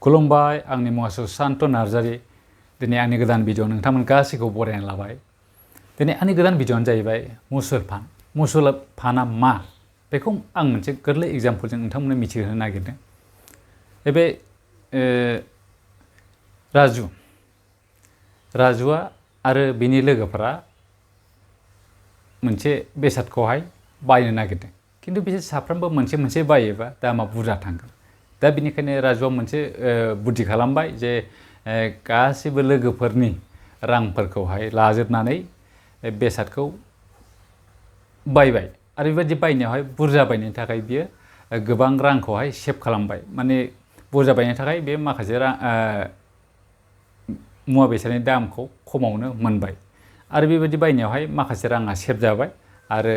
खुलुमबाय आंनि मुङा सुशान्त नार्जारी दिनै आंनि गोदान भिडिअ नोंथांमोन गासैखौ बरायना लाबाय। दिनै आंनि गोदान भिडिअआनो जाहैबाय म्युचुवेल फान्ड। म्युचुवेल फान्डआ मा बेखौ आं मोनसे गोरलै एग्जाम्पलजों नोंथांमोननो मिथिहोनो नागिरदों। बे राजुआ आरो बिनि लोगोफोरा मोनसे बेसादखौहाय बायनो नागिरदों, खिन्थु बिसोर साफ्रोमबो मोनसे बायोबा दामा बुरजा थांगोन। दा बिनिखायनो राजुआ मोनसे बुद्धि खालामबाय जे गासिबो लोगोफोरनि रांफोरखौहाय लाजोबनानै बेसादखौ बायबाय आरो बेबायदि बायनायावहाय बुरजा बायनायनि थाखाय बियो गोबां रांखौहाय सेभ खालामबाय। माने बुरजा बायनो थाखाय बे माखासे मुवा बेसादनि दामखौ खमावनो मोनबाय आरो बेबायदि बायनायावहाय माखासे राङा सेभ जाबाय आरो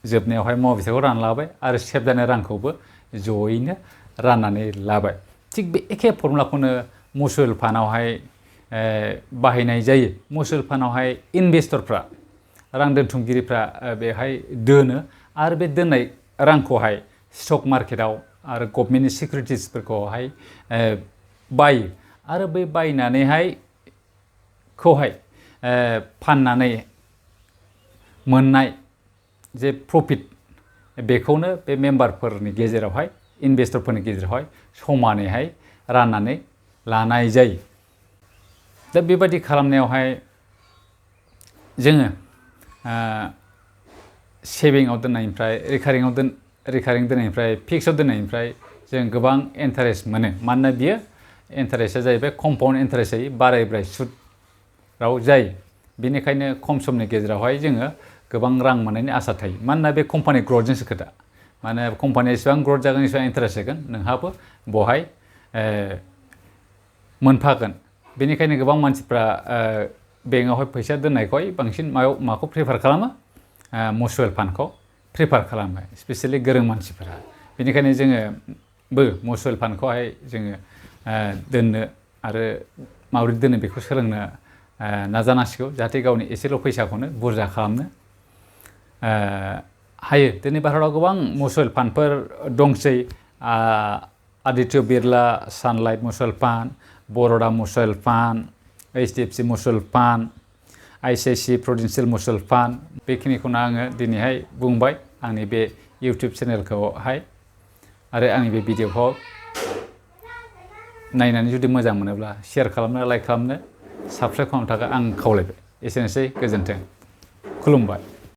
जोबनायावहाय मुवा बेसादखौ रानलाबाय आरो सेभ जानाय रांखौबो जयैनो राननानै लाबाय। थिग बे एखे फर्मुलाखौनो म्युचुवेल फान्डआवहाय बाहायनाय जायो। म्युचुवेल फान्डआवहाय इनभेस्टरफ्रा रां दोनथुमगिरिफ्रा बेहाय दोनो आरो बे दोननाय रांखौहाय स्टक मार्केटआव आरो गभर्नमेन्टनि सिकिउरिटिसफोरखौहाय बायो आरो बै बायनानैहाय फाननानै मोननाय जे प्रफिट बेखौनो बे मेम्बारफोरनि गेजेरावहाय इनभेस्टरफोरनि गेजेरावहाय समानैहाय राननानै लानाय जायो। दा बेबायदि खालामनायावहाय जोङो सेभिंआव दोननायनिफ्राय रिकारिं दोननायनिफ्राय फिक्सआव दोननायनिफ्राय जों गोबां इन्टारेस्ट मोनो। मानोना बियो इन्टारेस्टआ जाहैबाय कम्पाउन्ड इन्टारेस्ट जायो, बारायब्राय सुदआव जायो। बेनिखायनो खम समनि गेजेरावहाय जोङो गोबां रां मोननायनि आसा थायो। मानोना बे कम्पानि ग्रथजोंसो खोथा। माने कम्पानिया जेसेबां ग्रथ जागोन एसेबां इन्टारेस्ट जागोन, नोंहाबो बहाय मोनफागोन। बेनिखायनो गोबां मानसिफ्रा बेंकआवहाय फैसा दोननायखौहाय बांसिन माखौ प्रिफार खालामो? म्युचुवेल फान्डखौ प्रिफार खालामो, स्पेसियेलि गोरों मानसिफोरा। बेनिखायनो जोङोबो म्युचुवेल फान्डखौहाय जोङो दोननो आरो माबोरै दोनो बेखौ सोलोंनो नाजानांसिगौ, जाहाथे गावनि एसेल' फैसाखौनो बुरजा खालामनो हायो। दिनै भारताव गोबां म्युचुवेल फान्डफोर दंसै। आदित्य बिरला सान life mutual fund, Baroda mutual fund, HDFC mutual fund, ICICI prudential mutual fund. बेखिनिखौनो आङो दिनैहाय बुंबाय आंनि बे इउटिउब चेनेलखौहाय। आरो आंनि बे भिडिअखौ नायनानै जुदि मोजां मोनोब्ला शेयार खालामनो, लाइक खालामनो, साबस्क्राइब खालामनो थाखाय आं खावलायबाय। एसेनोसै, गोजोन्थों, खुलुमबाय।